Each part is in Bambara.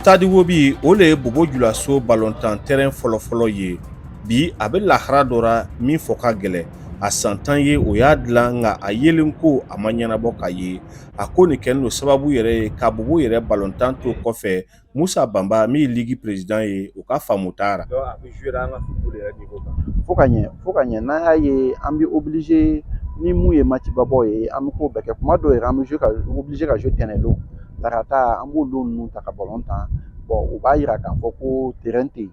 Stade Wobi, o le ye Bobo Julaso balontan terrain fɔlɔfɔlɔ ye. Bi, a bɛ lahara dɔ ra min fɔ ka gɛlɛn. A san 10 ye o y'a dilan, nka a yelen ko a ma ɲɛnabɔ ka ye. A ko nin kɛlen don sababu yɛrɛ ye ka Bobo yɛrɛ balontan to kɔfɛ. Musa Banba, min ye ligue président ye, o ka faamu t'a ra. A bɛ jouer an ka football yɛrɛ niveau kan. Fo ka ɲɛ, fo ka ɲɛ. N'an y'a ye, an bɛ obligé ni mun ye match babaw ye, an bɛ ko bɛɛ kɛ. Kuma dɔw yɛrɛ, an bɛ jouer ka obligé ka jouer tɛnɛn don, tarata, an b'o don ninnu ta ka ballon tan. Bon, o b'a yira k'a fɔ ko terrain tɛ yen.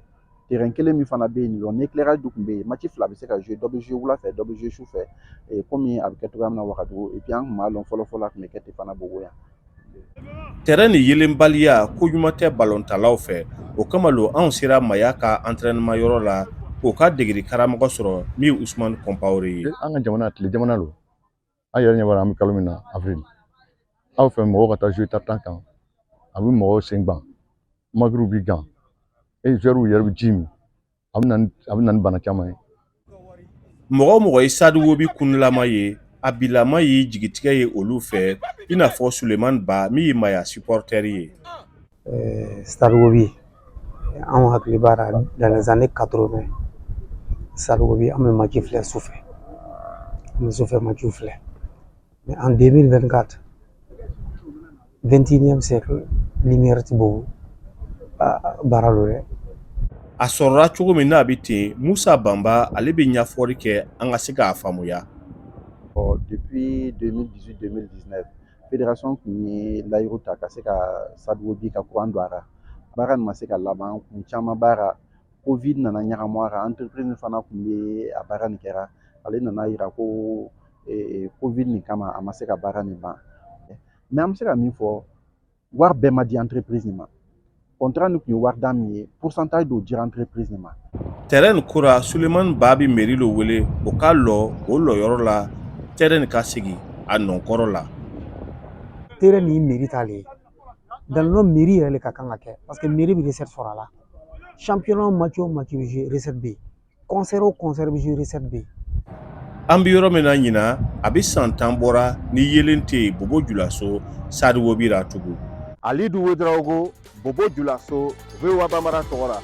Terrain kelen min fana bɛ yen nɔ, ni éclairage dun tun bɛ yen, match fila bɛ se ka jouer, dɔ bɛ jouer wula fɛ, dɔ bɛ jouer su fɛ, komi a bɛ kɛ cogoya min na Wagadugu. Et puis an tun b'a lɔn fɔlɔ fɔlɔ, a tun bɛ kɛ ten fana Bobo yan. Terrain ni yelenbaliya ko ɲuman tɛ balontalaw fɛ. O kama lo anw sera Maya ka entraînement yɔrɔ la k'o ka degeli karamɔgɔ sɔrɔ, min ye Usumani Kɔnpawore ye. An ka jamana, tile jamana don. An yɛrɛ ɲɛ b'a la, an bɛ kalo min na, avril, aw fɛ, mɔgɔw ka taa jouer tartan kan, a bɛ mɔgɔw sen gan, magiriw bɛ gan e, joueurs yɛrɛ bɛ ji min, a bɛ na ni bana caman ye. Mɔgɔ o mɔgɔ ye Stade Wobi kunlama ye, a bilama y'i jigitigɛ ye olu fɛ, i n'a fɔ Sulemani Ba, min ye Maya supporter ye. Stade Wobi, anw hakili b'a la, dans les années 80, Stade Wobi, an bɛ match filɛ sufɛ, an bɛ sufɛ match filɛ. Mais en 2024, 21e siècle, lumière ti Bobo, baara don dɛ. A sɔrɔla cogo min n'a bɛ ten, Musa Banba, ale bɛ ɲɛfɔli kɛ an ka se k'a faamuya. Bon, depuis 2018-2019, fédération tun ye layiru ta ka se ka Stade Wobi ka courant don a ra. Baara nin ma se ka laban, kun caman b'a ra. Covid nana ɲagamu a ra. Entreprise fana tun bɛ a baara nin kɛra, ale nana yira ko Covid nin kama, a ma se ka baara nin ban. Mais an bɛ se ka min fɔ, wari bɛɛ ma di entreprise nin ma. Contrat nin tun ye wari da min ye, pourcentage dɔw dira entreprise nin ma. Terrain nin ko ra, Sulemani Ba bɛ mairie lo wele o ka lɔ o lɔyɔrɔ la, terrain nin ka segin a nɔkɔrɔ la. Terrain nin ye mairie ta le ye. Dans le mairie yɛrɛ le ka kan ka kɛ, parce que mairie bɛ recette sɔrɔ a la. Championnat, match o match bɛ jouer, recette bɛ yen. Concert o concert bɛ jouer, recette bɛ yen. An bɛ yɔrɔ min na ɲinan, a bɛ san 10 bɔra ni yelen tɛ yen Bobo Julaso Stade Wobi la tugun. Alidu Wedraogo, Bobo Julaso, VOA Bambara tɔgɔ la.